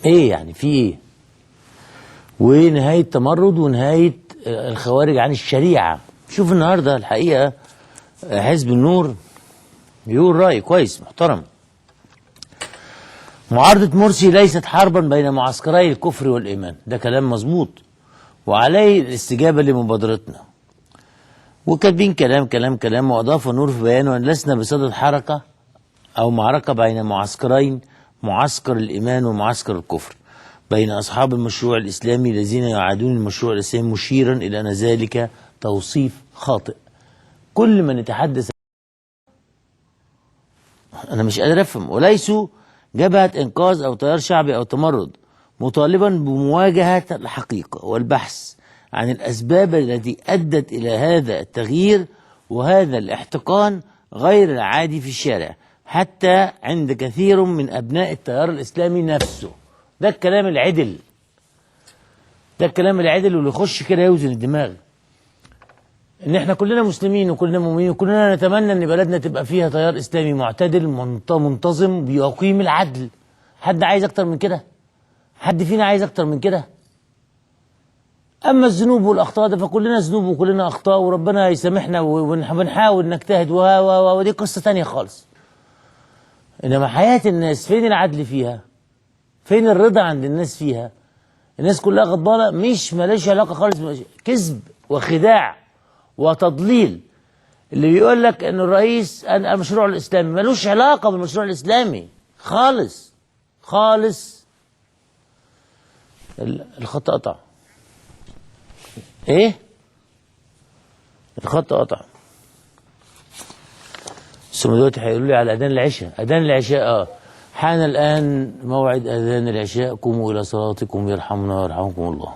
ايه يعني في ايه؟ ونهاية تمرد ونهاية الخوارج عن الشريعة. شوف النهاردة الحقيقة حزب النور بيقول رأي كويس محترم. معارضة مرسي ليست حربا بين معسكري الكفر والإيمان، ده كلام مظبوط وعليه الاستجابة لمبادرتنا. وكاتبين كلام كلام كلام. وأضاف النور في بيانه أن لسنا بصدد حركة أو معركة بين معسكرين، معسكر الإيمان ومعسكر الكفر، بين أصحاب المشروع الإسلامي الذين يعادون المشروع الإسلامي، مشيرا إلى أن ذلك توصيف خاطئ. كل من يتحدث أنا مش قادر أفهم. وليسوا جبهة إنقاذ أو تيار شعبي أو تمرد، مطالبا بمواجهة الحقيقة والبحث عن الأسباب التي أدت إلى هذا التغيير وهذا الاحتقان غير العادي في الشارع، حتى عند كثير من أبناء التيار الإسلامي نفسه. ده الكلام العدل، ده الكلام العدل واللي يخش كده يوزن الدماغ. ان احنا كلنا مسلمين وكلنا مؤمنين وكلنا نتمنى ان بلدنا تبقى فيها تيار اسلامي معتدل منتظم بيقيم العدل. حد عايز اكتر من كده؟ حد فينا عايز اكتر من كده؟ اما الذنوب والاخطاء ده فكلنا ذنوب وكلنا اخطاء، وربنا يسامحنا ونحاول نجتهد ودي قصة تانية خالص. انما حياة الناس فين العدل فيها؟ فين الرضا عند الناس فيها؟ الناس كلها غضبانة، مش مالهاش علاقة خالص، كذب وخداع وتضليل. اللي بيقول لك ان الرئيس المشروع الاسلامي ملوش علاقة بالمشروع الاسلامي خالص خالص. الخط قطع. ايه؟ الخط قطع. ثم دلوقتي هيقولوا لي على اذان العشاء. اذان العشاء حان الان موعد اذان العشاء، قوموا الى صلاتكم يرحمنا ويرحمكم الله.